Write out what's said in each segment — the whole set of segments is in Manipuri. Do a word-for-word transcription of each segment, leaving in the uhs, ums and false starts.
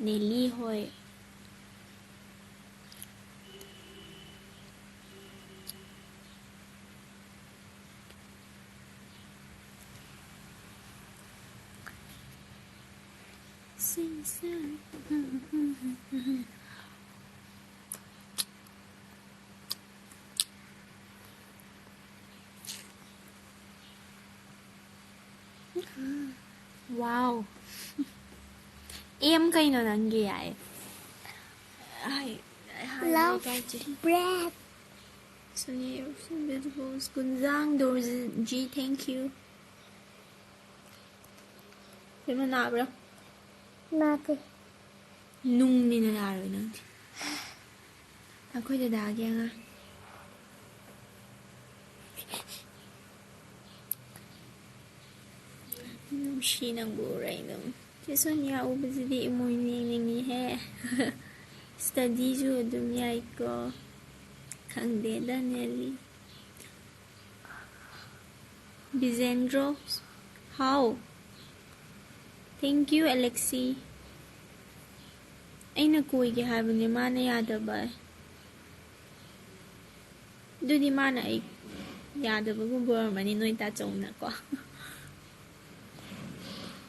ꯅꯦꯂꯤ ꯍꯣꯏ꯫ Wow. ꯑꯦꯝ ꯀꯩꯅꯣ ꯅꯪꯒꯤ? ꯌꯥꯏ꯫ ꯍꯥꯏ, ꯍꯥꯏ, love ꯀꯥꯏ ꯆꯦ? Bread. ꯁꯣꯅꯤꯌꯥ ꯌꯥꯎꯁꯪ beautiful. ꯀꯨꯟꯖꯥꯡ ꯗꯣꯔꯖꯤ, thank you. ꯀꯩꯅꯣ ꯅꯥꯕ꯭ꯔꯥ? ꯅꯥꯗꯦ꯫ ꯅꯨꯡꯅꯤꯅ ꯌꯥꯔꯣꯏ ꯅꯪꯗꯤ꯫ ꯑꯩꯈꯣꯏ ꯗꯗꯥꯒꯤ ꯑꯉꯥꯡ꯫ ꯅꯨꯡꯁꯤ ꯅꯪꯕꯨ ꯎꯔꯦ ꯑꯗꯨꯝ꯫ ꯆꯦ ꯁꯣꯅꯤꯌꯥ ꯎꯕꯁꯤꯗꯤ ꯏꯃꯣꯏꯅꯨ ꯌꯦꯡꯅꯤꯡꯉꯤꯍꯦ꯫ Studyꯁꯨ ꯑꯗꯨꯝ ꯌꯥꯏꯀꯣ꯫ ꯈꯪꯗꯦꯗ ꯅꯦꯂꯤ꯫ ꯕꯤꯖꯦꯟꯗ꯭ꯔꯣ, ꯍꯥꯎ꯫ Thank you, Alexi. ꯑꯩꯅ ꯀꯣꯏꯒꯦ ꯍꯥꯏꯕꯅꯦ, ꯃꯥꯅ ꯌꯥꯗꯕ꯫ ꯑꯗꯨꯗꯤ ꯃꯥꯅ ꯑꯩ ꯌꯥꯗꯕꯒꯨꯝꯕ ꯑꯣꯏꯔꯝꯃꯅꯤ, ꯅꯣꯏ ꯇꯥꯆꯧꯅꯀꯣ꯫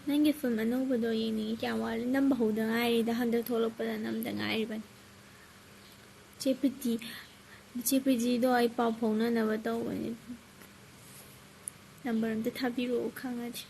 ꯅꯪꯒꯤ film ꯑꯅꯧꯕꯗꯣ ꯌꯦꯡꯅꯤꯡꯉꯤ, ꯀꯌꯥꯝ ꯋꯥꯠꯂꯤ? ꯅꯝꯕ ꯍꯧꯗ ꯉꯥꯏꯔꯤꯗ, ꯍꯟꯗꯛ ꯊꯣꯛꯂꯛꯄꯗ ꯅꯝꯗ ꯉꯥꯏꯔꯤꯕꯅꯤ꯫ ꯆꯦ ꯄ꯭ꯔꯤꯇꯤ, ꯆꯦ ꯄ꯭ꯔꯤꯇꯤꯗꯣ ꯑꯩ ꯄꯥꯎ ꯐꯥꯎꯅꯅꯕ ꯇꯧꯕꯅꯦ꯫ Number ꯑꯝꯇ ꯊꯥꯕꯤꯔꯛꯑꯣ ꯈꯪꯉꯗꯤ꯫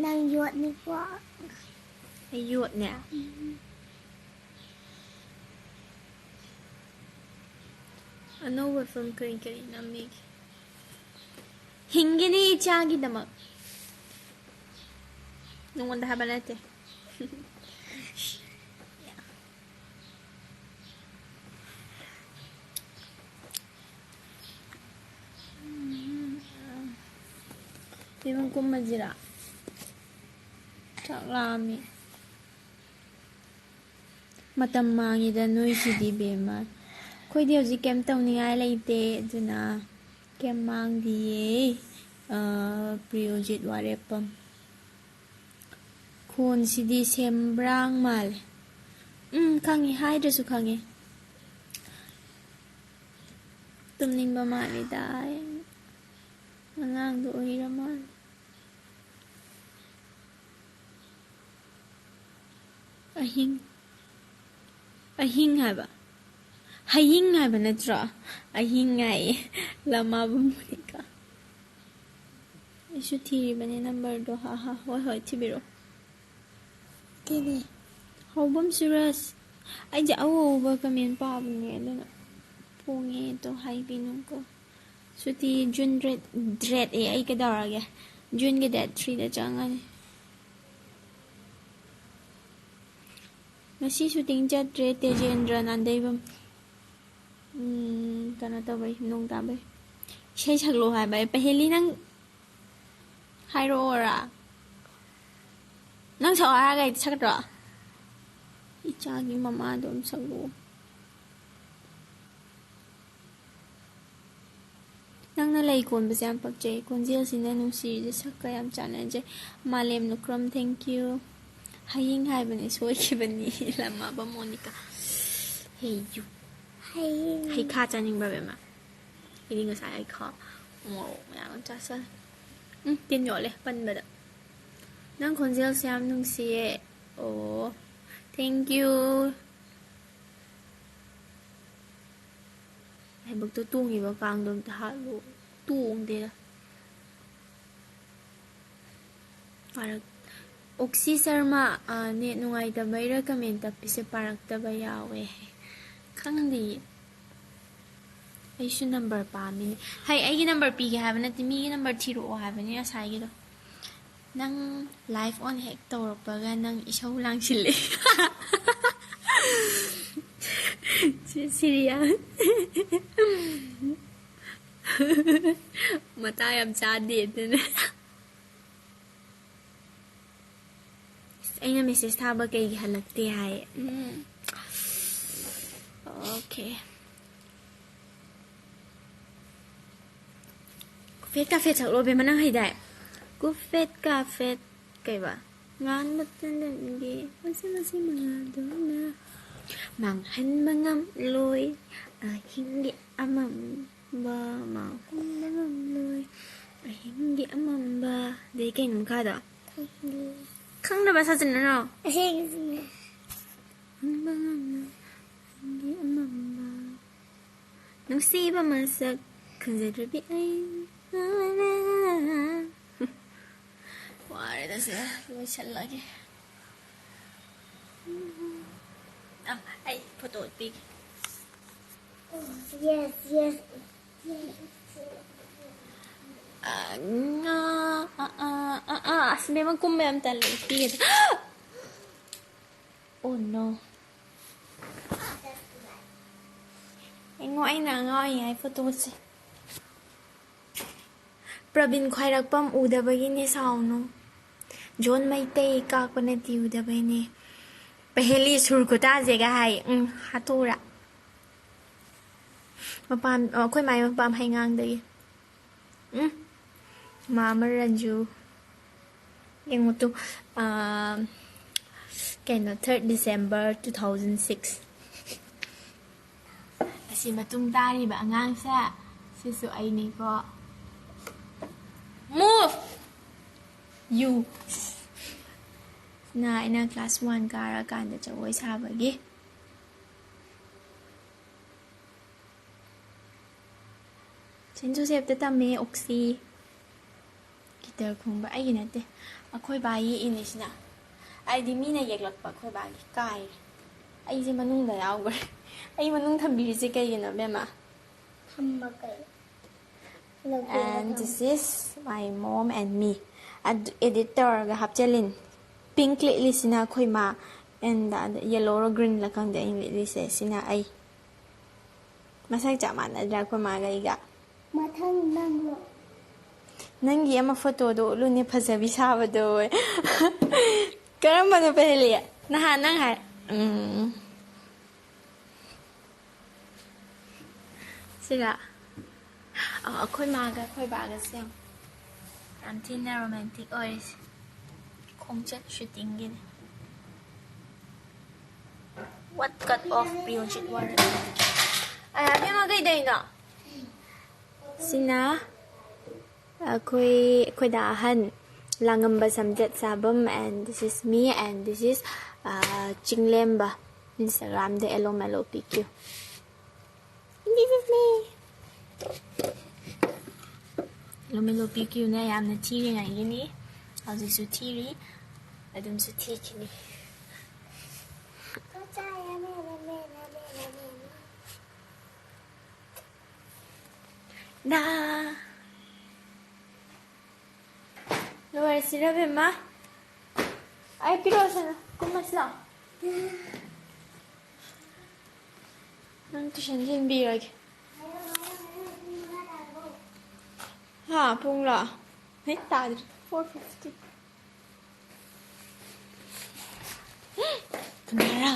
ꯅꯪ ꯌꯣꯠꯅꯤꯀꯣ꯫ ꯑꯩ ꯌꯣꯠꯅꯦ? ꯎꯝ꯫ ꯑꯅꯧꯕ film ꯀꯔꯤ ꯀꯔꯤ ꯅꯝꯃꯤꯒꯦ? ꯍꯤꯡꯒꯅꯤ ꯏꯆꯥꯒꯤꯗꯃꯛ꯫ ꯅꯉꯣꯟꯗ ꯍꯥꯏꯕ ꯅꯠꯇꯦ꯫ ꯐꯤꯂꯝ ꯀꯨꯝꯃꯁꯤꯔꯥ? ꯆꯥꯛ ꯂꯥꯝꯃꯤ꯫ ꯃꯇꯝ ꯃꯥꯡꯉꯤꯗ ꯅꯣꯏꯁꯤꯗꯤ ꯕꯦꯝꯃ꯫ ꯑꯩꯈꯣꯏꯗꯤ ꯍꯧꯖꯤꯛ ꯀꯩꯝ ꯇꯧꯅꯤꯡꯉꯥꯏ ꯂꯩꯇꯦ, ꯑꯗꯨꯅ ꯀꯩꯝ ꯃꯥꯡꯗꯤꯌꯦ꯫ ꯑ, ꯄ꯭ꯔꯤꯌꯣꯖꯤꯠ ꯋꯥꯔꯦꯞꯄꯝ꯫ ꯈꯣꯟꯁꯤꯗꯤ ꯁꯦꯝꯕ꯭ꯔꯥꯡ ꯃꯥꯜꯂꯦ꯫ ꯎꯝ, ꯈꯪꯉꯦ, ꯍꯥꯏꯗ꯭ꯔꯁꯨ ꯈꯪꯉꯦ꯫ ꯇꯨꯝꯅꯤꯡꯕ ꯃꯥꯜꯂꯤꯗ꯫ ꯑꯉꯥꯡꯗꯣ ꯑꯣꯏꯔ ꯃꯥꯜꯂꯦ꯫ ꯑꯍꯤꯡ꯫ ꯑꯍꯤꯡ ꯍꯥꯏꯕ? ꯍꯌꯤꯡ ꯍꯥꯏꯕ ꯅꯠꯇ꯭ꯔꯣ? ꯑꯍꯤꯡ ꯍꯥꯏꯌꯦ꯫ ꯂꯃꯥꯕꯝ ꯃꯣꯅꯤꯀꯥ꯫ ꯑꯩꯁꯨ ꯊꯤꯔꯤꯕꯅꯦ ꯅꯝꯕꯔꯗꯣ꯫ ꯍꯥ ꯍꯥ, ꯍꯣꯏ ꯍꯣꯏ, ꯊꯤꯕꯤꯔꯛꯑꯣ꯫ ꯀꯩꯅꯦ? ꯍꯧꯕꯝ ꯁꯨꯔꯖ꯫ ꯑꯩꯁꯦ ꯑꯎ ꯑꯎꯕ ꯀꯃꯦꯟ ꯄꯥꯕꯅꯦ, ꯑꯗꯨꯅ ꯄꯣꯡꯉꯦ ꯑꯗꯣ ꯍꯥꯏꯕꯤꯅꯨꯀꯣ꯫ ꯁꯨꯇꯤ ꯖꯨꯟ ꯗ꯭ꯔꯦꯠ, ꯗ꯭ꯔꯦꯠ ꯑꯦ, ꯑꯩ ꯀꯩꯗꯧꯔꯒꯦ? ꯖꯨꯟꯒꯤ ꯗꯦꯠ ꯊ꯭ꯔꯤꯗ ꯆꯪꯉꯅꯤ꯫ ꯉꯁꯤ ꯁꯨꯇꯤꯡ ꯆꯠꯇ꯭ꯔꯦ, ꯇꯦꯖꯦꯟꯗ꯭ꯔ ꯅꯥꯟꯗꯩꯕꯝ꯫ ꯎꯝ, ꯀꯩꯅꯣ ꯇꯧꯕꯩ, ꯅꯣꯡ ꯇꯥꯕꯩ꯫ ꯏꯁꯩ ꯁꯛꯂꯛꯑꯣ ꯍꯥꯏꯕ꯫ ꯄꯍꯦꯂꯤ, ꯅꯪ ꯍꯥꯏꯔꯛꯑꯣꯔꯥ? ꯅꯪ ꯁꯛꯑꯣ ꯍꯥꯏꯔꯒ ꯑꯩꯗꯤ ꯁꯛꯀꯗ꯭ꯔꯣ? ꯏꯆꯥꯒꯤ ꯃꯃꯥꯗꯣ ꯑꯗꯨꯝ ꯁꯛꯂꯛꯑꯣ꯫ ꯅꯪꯅ ꯂꯩ ꯀꯣꯟꯕꯁꯦ ꯌꯥꯝ ꯄꯛꯆꯩ꯫ ꯈꯣꯟꯖꯦꯜꯁꯤꯅ ꯅꯨꯡꯁꯤꯔꯤꯁꯦ ꯁꯛꯀ ꯌꯥꯝ ꯆꯥꯟꯅꯖꯩ꯫ ꯃꯥꯂꯦꯝ ꯅꯨꯀ꯭ꯔꯝ, thank you꯫ ꯍꯌꯤꯡ ꯍꯥꯏꯕꯅꯦ, ꯁꯣꯏꯈꯤꯕꯅꯤ꯫ ꯂꯃꯥꯕꯝ ꯃꯣꯅꯤꯀꯥ꯫ ꯍꯦ ꯌꯨ꯫ ꯍꯩ꯫ ꯍꯩꯈꯥ ꯆꯥꯅꯤꯡꯕ꯭ꯔꯥ, ꯕꯦꯝꯃ? ꯑꯩꯗꯤ ꯉꯁꯥꯏ ꯍꯩꯈꯥ ꯃꯣꯔꯣꯛ ꯃꯌꯥꯝ ꯑꯃ ꯆꯥꯁꯜꯂꯦ꯫ ꯎꯝ, ꯇꯤꯟ ꯌꯣꯠꯂꯦ ꯄꯟꯕꯗ꯫ ꯅꯪ ꯈꯣꯟꯖꯦꯜꯁꯦ ꯌꯥꯝ ꯅꯨꯡꯁꯤꯌꯦ꯫ ꯑꯣ, thank you꯫ ꯂꯥꯏꯕꯛꯇ ꯇꯣꯡꯉꯤꯕ ꯀꯥꯡꯗꯣ ꯑꯝꯇ ꯍꯥꯠꯂꯨ꯫ ꯇꯣꯡꯗꯦꯗ꯫ ꯄꯥꯔꯛ-, ꯑꯣꯛꯁꯤ ꯁꯔꯃ, ꯑ, ꯅꯦꯠ ꯅꯨꯡꯉꯥꯏꯇꯕꯩꯔꯥ ꯀꯃꯦꯟ ꯇꯞꯄꯤꯁꯦ ꯄꯥꯔꯛꯇꯕ ꯌꯥꯎꯋꯦ꯫ ꯈꯪꯗꯤꯌꯦ꯫ ꯑꯩꯁꯨ ꯅꯝꯕꯔ ꯄꯥꯝꯃꯤꯅꯦ꯫ ꯍꯩ, ꯑꯩꯒꯤ ꯅꯝꯕꯔ ꯄꯤꯒꯦ ꯍꯥꯏꯕ ꯅꯠꯇꯦ, ꯃꯤꯒꯤ ꯅꯝꯕꯔ ꯊꯤꯔꯛꯑꯣ ꯍꯥꯏꯕꯅꯦ ꯉꯁꯥꯏꯒꯤꯗꯣ꯫ ꯅꯪ live on ꯍꯦꯛ ꯇꯧꯔꯛꯄꯒ ꯅꯪ ꯏꯁꯧ ꯂꯥꯡꯁꯤꯜꯂꯦ꯫ ꯁꯤ-, ꯁꯤꯔꯤꯌꯥ꯫ ꯃꯇꯥ ꯌꯥꯝ ꯆꯥꯗꯦ ꯑꯗꯨꯅ꯫ ꯑꯁ, ꯑꯩꯅ message ꯊꯥꯕ ꯀꯩꯒꯤ ꯍꯜꯂꯛꯇꯦ ꯍꯥꯏ꯫ ꯎꯝ꯫ Okay. ꯀꯨꯐꯦꯠ ꯀꯥꯐꯦꯠ ꯁꯛꯂꯣ ꯕꯦꯝꯃ, ꯅꯪ ꯍꯩꯗꯥꯏ? ꯀꯨꯐꯦꯠ ꯀꯥꯐꯦꯠ ꯀꯩꯕ? ꯉꯥꯟꯕ ꯇꯅꯟꯒꯤ ꯃꯁꯤ ꯃꯁꯤ ꯃꯉꯥꯜꯗꯨꯅ ꯃꯥꯡꯍꯟꯕ ꯉꯝꯂꯣꯏ ꯑꯍꯤꯡꯒꯤ ꯑꯃꯝꯕ, ꯃꯥꯡꯍꯟꯕ ꯉꯝꯂꯣꯏ ꯑꯍꯤꯡꯒꯤ ꯑꯃꯝꯕ꯫ ꯑꯗꯩ ꯀꯩꯅꯣ ꯃꯈꯥꯗꯣ? ꯈꯪꯗꯦ꯫ ꯈꯪꯗꯕ ꯁꯥꯖꯤꯟꯅꯅꯣ꯫ ꯑꯁꯦꯡꯕꯅꯦ꯫ ꯃꯥꯡꯍꯟꯕ ꯉꯝꯂꯣꯏ ꯑꯍꯤꯡꯒꯤ ꯑꯃꯝꯕ꯫ ꯅꯨꯡꯁꯤꯕ ꯃꯁꯛ ꯈꯪꯖꯗ꯭ꯔꯕꯤ ꯑꯩ꯫ ꯋꯥꯔꯦꯗ ꯁꯦ, ꯂꯣꯏꯁꯜꯂꯒꯦ꯫ ꯑ, ꯑꯩ ꯐꯣꯇꯣ ꯄꯤꯒꯦ꯫ Yes, yes. ꯑ, ꯉꯥ, ꯑ, ꯑ, ꯑ, ꯑ, ꯑꯁ, ꯕꯦꯝꯃ, ꯀꯨꯝꯕ ꯌꯥꯝ ꯇꯜꯂꯦ, ꯄꯤꯒꯦ꯫ Oh no. ꯌꯦꯡꯉꯣ, ꯑꯩꯅ ꯑꯉꯥꯡ ꯑꯣꯏꯔꯤꯉꯩ ꯐꯣꯇꯣꯁꯦ꯫ ꯄ꯭ꯔꯕꯤꯟ ꯈ꯭ꯋꯥꯏꯔꯥꯛꯄꯝ ꯎꯗꯕꯒꯤꯅꯦ, ꯁꯥꯎꯅꯨ꯫ ꯖꯣꯟ ꯃꯩꯇꯩ ꯀꯥꯛꯄ ꯅꯠꯇꯦ, ꯎꯗꯕꯩꯅꯦ꯫ ꯄꯍꯦꯂꯤ ꯁꯨꯔ ꯈꯨꯇꯥꯁꯦꯒ ꯍꯥꯏ꯫ ꯎꯝ, ꯍꯥꯠꯇꯣꯛꯎꯔꯥ? ꯃꯄꯥꯝ, ꯑꯩꯈꯣꯏ ꯃꯥꯏ ꯃꯄꯥꯝ ꯍꯩꯉꯥꯡꯗꯒꯤ꯫ ꯎꯝ꯫ ꯃꯥꯃ ꯔꯟꯖꯨ꯫ ꯌꯦꯡꯉꯨ ꯇꯨ, ꯑꯥ, ꯀꯩꯅꯣ, third December two thousand six꯫ ꯑꯁꯤ ꯃꯇꯨꯡ ꯇꯥꯔꯤꯕ ꯑꯉꯥꯡꯁꯦ, ꯁꯤꯁꯨ ꯑꯩꯅꯤꯀꯣ꯫ Move! You! ꯁꯤꯅ ꯑꯩꯅ class one ꯀꯥꯔꯀꯥꯟꯗ ꯖꯒꯣꯏ ꯁꯥꯕꯒꯤ꯫ ꯁꯦꯟ ꯖꯣꯁꯦꯞꯇ ꯇꯝꯃꯦ, ꯑꯣꯛꯁꯤ꯫ ꯒꯤꯇꯔ ꯈꯣꯡꯕ ꯑꯩꯒꯤ ꯅꯠꯇꯦ, ꯑꯩꯈꯣꯏ ꯕꯥ ꯌꯦꯛꯏꯅꯦ ꯁꯤꯅ꯫ ꯍꯥꯏꯗꯤ ꯃꯤꯅ ꯌꯦꯛꯂꯛꯄ ꯑꯩꯈꯣꯏ ꯕꯥꯒꯤ ꯀꯥꯏꯔꯦ꯫ ꯑꯩꯁꯦ ꯃꯅꯨꯡꯗ ꯌꯥꯎꯈ꯭ꯔꯦ꯫ ꯑꯩ ꯃꯅꯨꯡ ꯊꯝꯕꯤꯔꯤꯁꯦ ꯀꯩꯒꯤꯅꯣ, ꯕꯦꯝꯃ? ꯊꯝꯕ ꯀꯩ? And this is my mom and me. ꯑꯗꯨ edit ꯇꯧꯔꯒ ꯍꯥꯞꯆꯤꯜꯂꯤꯅꯤ꯫ Pink ꯂꯤꯠꯂꯤꯁꯤꯅ ꯑꯩꯈꯣꯏ ꯃꯥ, and yellow ꯔ green ꯂ ꯈꯪꯗꯦ ꯑꯩꯅ ꯂꯤꯠꯂꯤꯁꯦ, ꯁꯤꯅ ꯑꯩ꯫ ꯃꯁꯛ ꯆꯞ ꯃꯥꯟꯅꯗ꯭ꯔꯥ ꯑꯩꯈꯣꯏ ꯃꯥꯒ ꯑꯩꯒ? ꯃꯊꯪ ꯅꯪꯂꯣ? ꯅꯪꯒꯤ ꯑꯃ ꯐꯣꯇꯣꯗꯣ ꯎꯠꯂꯨꯅꯦ, ꯐꯖꯕꯤ ꯁꯥꯕꯗꯣ꯫ ꯀꯔꯝꯕꯅꯣ ꯄꯍꯦꯂꯤ? ꯅꯍꯥꯟ ꯅꯪ ꯍꯥꯏ-, ꯎꯝ꯫ ꯁꯤꯔ? ꯑ, ꯑꯩꯈꯣꯏ ꯃꯥꯒ ꯑꯩꯈꯣꯏ ꯕꯥꯒꯁꯦ ꯌꯥꯝ, ꯌꯥꯝ ꯊꯤꯅ ꯔꯣꯃꯥꯟꯇꯤꯛ ꯑꯣꯏꯔꯤꯁꯦ꯫ ꯈꯣꯡꯆꯠ ꯁꯨꯇꯤꯡꯒꯤꯅꯤ꯫ What cut off ꯄꯤꯌꯣ ꯁꯤ ꯋꯥꯔꯦ꯫ ꯑꯌꯥ, ꯏꯕꯦꯝꯃ, ꯀꯩꯗꯩꯅꯣ? ꯁꯤꯅ ꯑꯩꯈꯣꯏ, ꯑꯩꯈꯣꯏꯗ ꯑꯍꯟ ꯂꯥꯡꯉꯝꯕ ꯁꯝꯖꯦꯠ ꯁꯥꯕꯝ, and this is me, and this is, ꯑ, ꯆꯤꯡꯂꯦꯝꯕ꯫ Instagram the L O M L O P Q꯫ This is me. L O M L O P Q ꯅ ꯌꯥꯝꯅ ꯊꯤꯔꯤꯉꯩꯒꯤꯅꯤ꯫ ꯍꯧꯖꯤꯛꯁꯨ ꯊꯤꯔꯤ, ꯑꯗꯨꯝꯁꯨ ꯊꯤꯈꯤꯅꯤ꯫ ꯅꯥ꯫ ꯂꯣꯏꯔꯁꯤꯔ, ꯕꯦꯝꯃ? ꯑꯩ ꯄꯤꯔꯛꯑꯣ, ꯁꯅꯥ꯫ ꯀꯨꯝꯃꯁꯤ ꯂꯥꯛꯑꯣ꯫ ꯅꯪ tuition ꯊꯤꯟꯕꯤꯔꯒꯦ꯫ ꯍꯥ, ꯄꯨꯡꯂꯣ? ꯍꯦꯛ ꯇꯥꯗ꯭ꯔꯤ꯫ Four fifty꯫ ꯀꯅꯥꯔꯥ?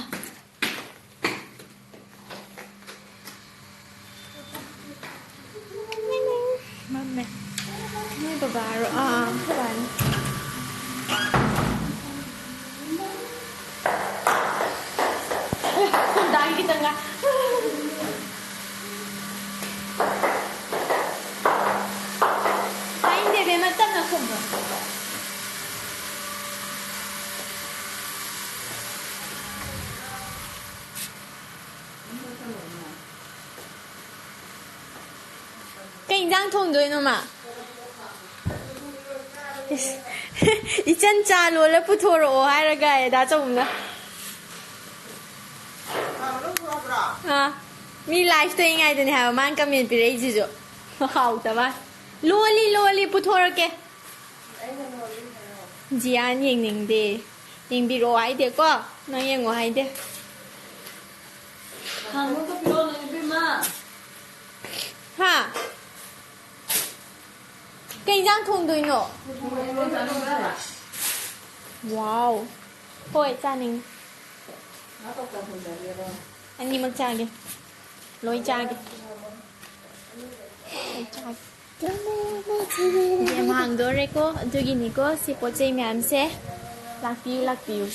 ꯃꯝꯃꯦ꯫ ꯅꯣꯏ ꯕꯕꯥꯔꯣ? ꯑꯥ, ꯑꯥ, ꯑꯩꯈꯣꯏ ꯕꯥꯅꯤ꯫ ꯑꯌꯥ, ꯈꯣꯡꯗꯥꯡ ꯈꯤꯇꯪ ꯉꯥꯏ꯫ ꯇꯥꯏꯅꯤꯡꯗꯦ ꯏꯕꯦꯝꯃ, ꯇꯞꯅ ꯈꯨꯝꯃꯣ꯫ ꯀꯩ ꯏꯟꯖꯥꯡ ꯊꯣꯡꯗꯣꯏꯅꯣ, ꯃꯥ? ꯏꯁ, ꯏꯆꯟ ꯆꯥ ꯂꯣꯜꯂ ꯄꯨꯊꯣꯔꯛꯑꯣ ꯍꯥꯏꯔꯒ, ꯑꯦ, ꯗꯥ ꯆꯧꯕꯅ꯫ ꯑꯥ, ꯃꯤ live ꯇꯧꯔꯤꯉꯩꯗꯅꯦ ꯍꯥꯏꯕ ꯃꯥꯅ comment ꯄꯤꯔꯛꯏꯁꯤꯁꯨ꯫ ꯍꯥꯎꯇꯕ꯫ ꯂꯣꯜꯂꯤ, ꯂꯣꯜꯂꯤ, ꯄꯨꯊꯣꯔꯛꯀꯦ꯫ ꯖꯤꯌꯥꯟ ꯌꯦꯡꯅꯤꯡꯗꯦ꯫ ꯌꯦꯡꯕꯤꯔꯛꯑꯣ ꯍꯥꯏꯗꯦꯀꯣ? ꯅꯪ ꯌꯦꯡꯉꯣ ꯍꯥꯏꯗꯦ꯫ ꯈꯥꯡꯗꯣ ꯄꯤꯔꯛꯑꯣ, ꯏꯕꯦꯝꯃ꯫ ꯍꯥ? ꯀꯩ ꯏꯟꯖꯥꯡ ꯊꯣꯡꯗꯣꯏꯅꯣ? ꯋꯥꯎ꯫ ꯍꯣꯏ, ꯆꯥꯅꯤꯡꯉꯤ꯫ ꯑꯅꯤꯃꯛ ꯆꯥꯒꯦ꯫ ꯂꯣꯏ ꯆꯥꯒꯦ꯫ ꯒꯦꯝ ꯍꯥꯡꯗꯣꯔꯦꯀꯣ, ꯑꯗꯨꯒꯤꯅꯤꯀꯣ ꯁꯤ ꯄꯣꯠ ꯆꯩ ꯃꯌꯥꯝꯁꯦ꯫ ꯂꯥꯛꯄꯤꯌꯨ, ꯂꯥꯛꯄꯤꯌꯨ꯫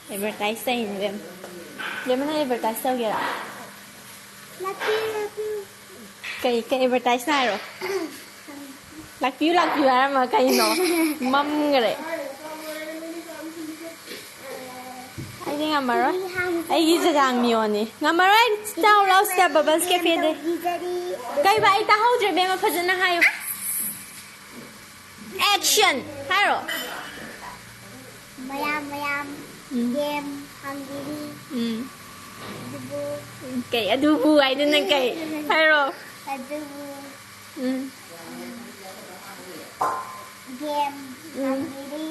ꯑꯦꯗꯚꯔꯇꯥꯏꯁ ꯇꯧꯔꯤꯅꯦ, ꯕꯦꯝ꯫ ꯕꯦꯝꯃ, ꯅꯪ ꯑꯦꯗꯚꯔꯇꯥꯏꯁ ꯇꯧꯒꯦꯔꯥ? ꯂꯥꯛꯄꯤꯌꯨ, ꯂꯥꯛꯄꯤꯌꯨ꯫ ꯀꯩ, ꯀꯩ ꯑꯦꯗꯚꯔꯇꯥꯏꯁꯅꯣ ꯍꯥꯏꯔꯣ? ꯂꯥꯛꯄꯤꯌꯨ, ꯂꯥꯛꯄꯤꯌꯨ ꯍꯥꯏꯔꯝꯃ ꯀꯩꯅꯣ? ꯃꯝꯈꯔꯦ꯫ ꯑꯩꯗꯤ ꯉꯝꯃꯔꯣꯏ꯫ ꯑꯩꯒꯤ ꯖꯖꯥꯡ ꯃꯤꯌꯣꯟꯅꯤ꯫ ꯉꯝꯃꯔꯣꯏ꯫ ꯆꯥꯎ ꯂꯥꯎ ꯁꯤꯗ ꯕꯕꯜꯁ ꯀꯦꯐꯦꯗ꯫ ꯀꯩꯕ? ꯑꯩ ꯇꯥꯍꯧꯗ꯭ꯔꯦ, ꯕꯦꯝꯃ, ꯐꯖꯅ ꯍꯥꯏꯌꯨ꯫ ꯑꯦꯛꯁꯟ ꯍꯥꯏꯔꯣ꯫ ꯃꯌꯥꯝ ꯃꯌꯥꯝ ꯎꯝ꯫ ꯒꯦꯝ ꯍꯥꯡꯕꯤꯔꯤ꯫ ꯎꯝ꯫ ꯑꯗꯨꯕꯨ ꯀꯩ ꯑꯗꯨꯕꯨ ꯍꯥꯏꯗꯨꯅ ꯀꯩ? ꯍꯥꯏꯔꯣ꯫ ꯑꯗꯨꯕꯨ ꯎꯝ꯫ ꯒꯦꯝ ꯎꯝ꯫ ꯍꯥꯡꯕꯤꯔꯤ꯫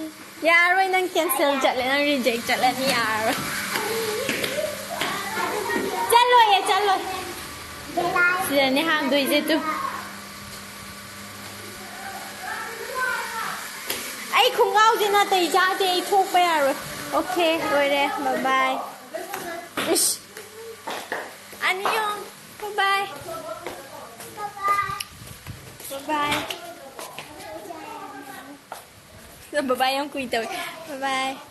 ꯌꯥꯔꯣꯏ, ꯅꯪ ꯀꯦꯟꯁꯦꯜ ꯆꯠꯂꯦ, ꯅꯪ ꯔꯤꯖꯦꯛ ꯆꯠꯂꯅꯤ, ꯌꯥꯔꯣꯏ꯫ ꯆꯠꯂꯣꯏꯌꯦ, ꯆꯠꯂꯣꯏ꯫ ꯁꯤꯗꯅꯦ ꯍꯥꯡꯗꯣꯏꯁꯦ ꯇꯨ꯫ ꯑꯩ ꯈꯣꯡꯒ꯭ꯔꯥꯎꯁꯦ ꯅꯥꯇꯩ ꯆꯥꯗꯦ, ꯑꯩ ꯊꯣꯛꯄ ꯌꯥꯔꯣꯏ꯫ ꯑꯣꯀꯦ, ꯂꯣꯏꯔꯦ, ꯕꯥꯏ ꯕꯥꯏ꯫ ꯏꯁ꯫ ꯑꯅꯤꯌꯣꯡ, ꯕꯥꯏ ꯕꯥꯏ꯫ ꯕꯥꯏ ꯕꯥꯏ꯫ ꯕꯥꯏ ꯕꯥꯏ ꯌꯥꯝ ꯀꯨꯏ ꯇꯧꯋꯦ꯫ ꯕꯥꯏ ꯕꯥꯏ꯫